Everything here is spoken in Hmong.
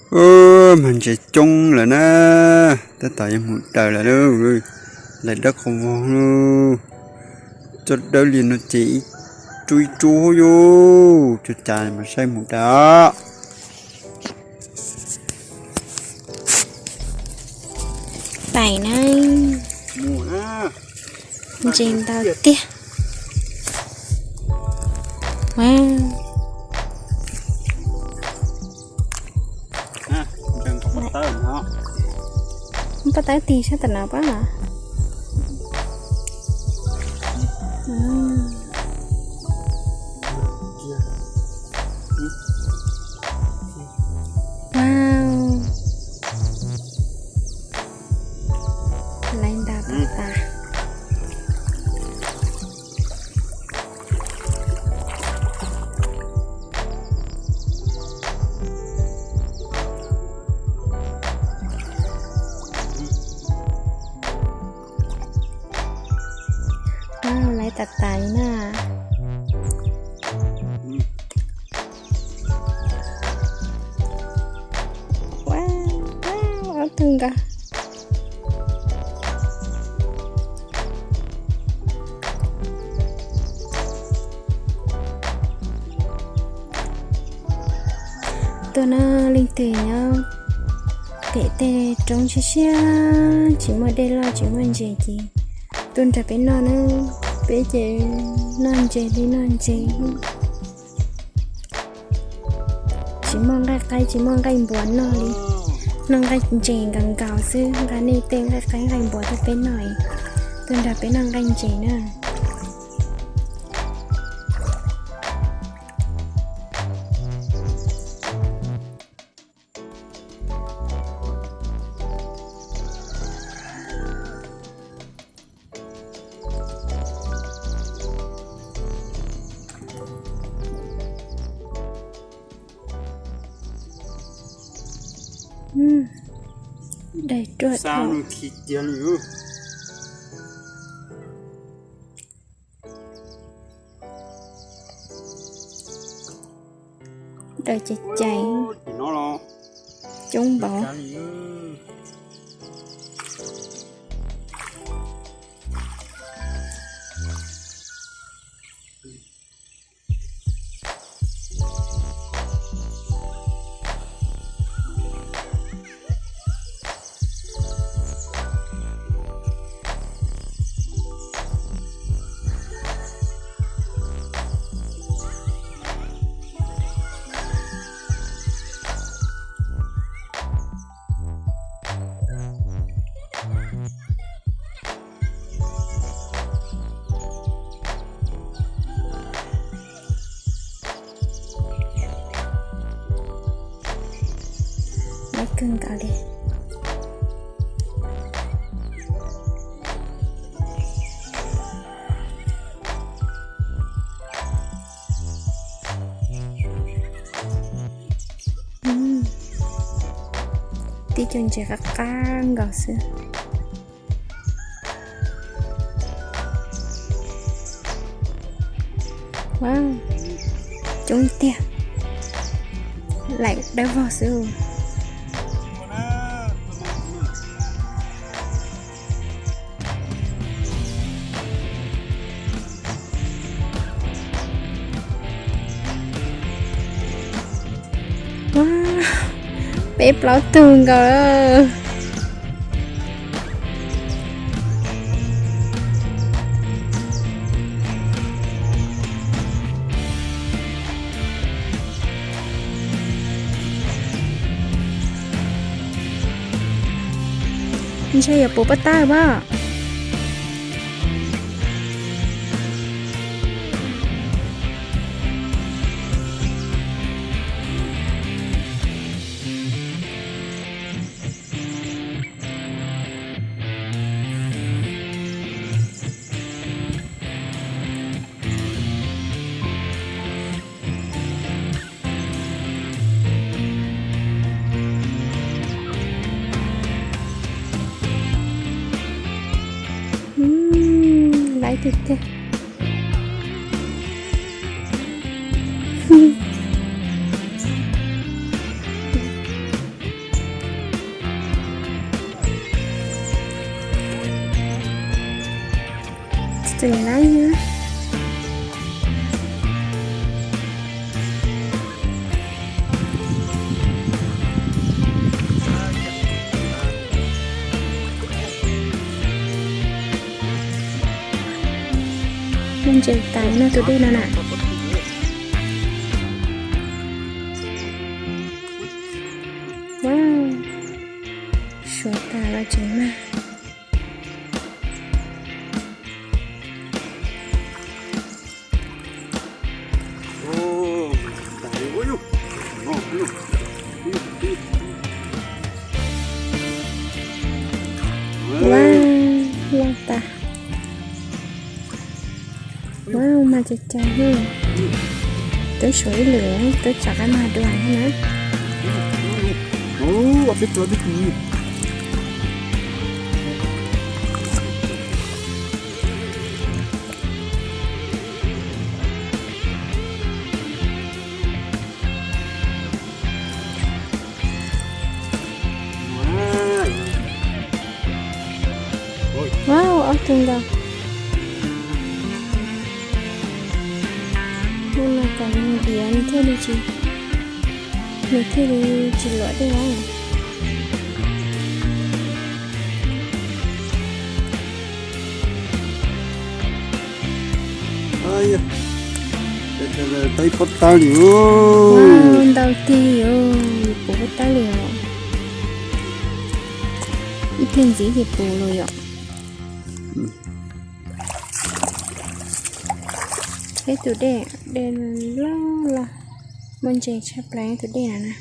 Ub, mag ntses coob lawm na, tab tom yuav mus daws lawm lauj. Lawv dawb qhov vog lauj, cov dawb li no ces ib rub ib rub yuj, cov cas mas saib mus daws. Tais na, ntses ntau tiag. Pob tawb tig sab tom no pob. Wow, laiv ntau tas tas. Laiv tas tas li na. Ua, ob tug nkaus. Tuaj no leej twg nyob pem tej roob siab siab tsis muaj dej loj tsis muaj ntses ces tuaj nrog peb noj na. Peb ces noj ntses li noj ntses, tsis muaj nqaij qaib tsis muaj nqaij npua noj li. Noj nqaij ntses nkaus nkaus xwb, nqa nej tej nqaij qaib nqaij npua tuaj peb noj, tuaj nrog peb noj nqaij ntses na. Daig ruaj dhau. Daig cais cais, coob npaum. Laiv kawg nkaus li. Tib co ntses qab qab nkaus xwb. Coob tiag, laim dawb vog xwb. Peb plaub tug nkaus. Ntshe yuav puv pob tawb pob. Laiv tiag tiag. Txeem laib na. Muaj ntses tas noj tus dej no na. Wow, suav tas los tseem mag. Wow, loj tas. Wow, mag cag cag li. Twb suav ib lwm, twb rov qab mag dua thiab na. Wow, ob tug ntau. Hnub no kom nws diav nws thiaj li tsis, nws thiaj li tsis luam dej lawm. Tau ib pob tawb li. Ntau tiag li os, puv pob tawb li os. Ib pliag ntxiv ces puv los yom. Peb tus dej, dej loj loj, muaj ntses tshaj plaws tus dej no na.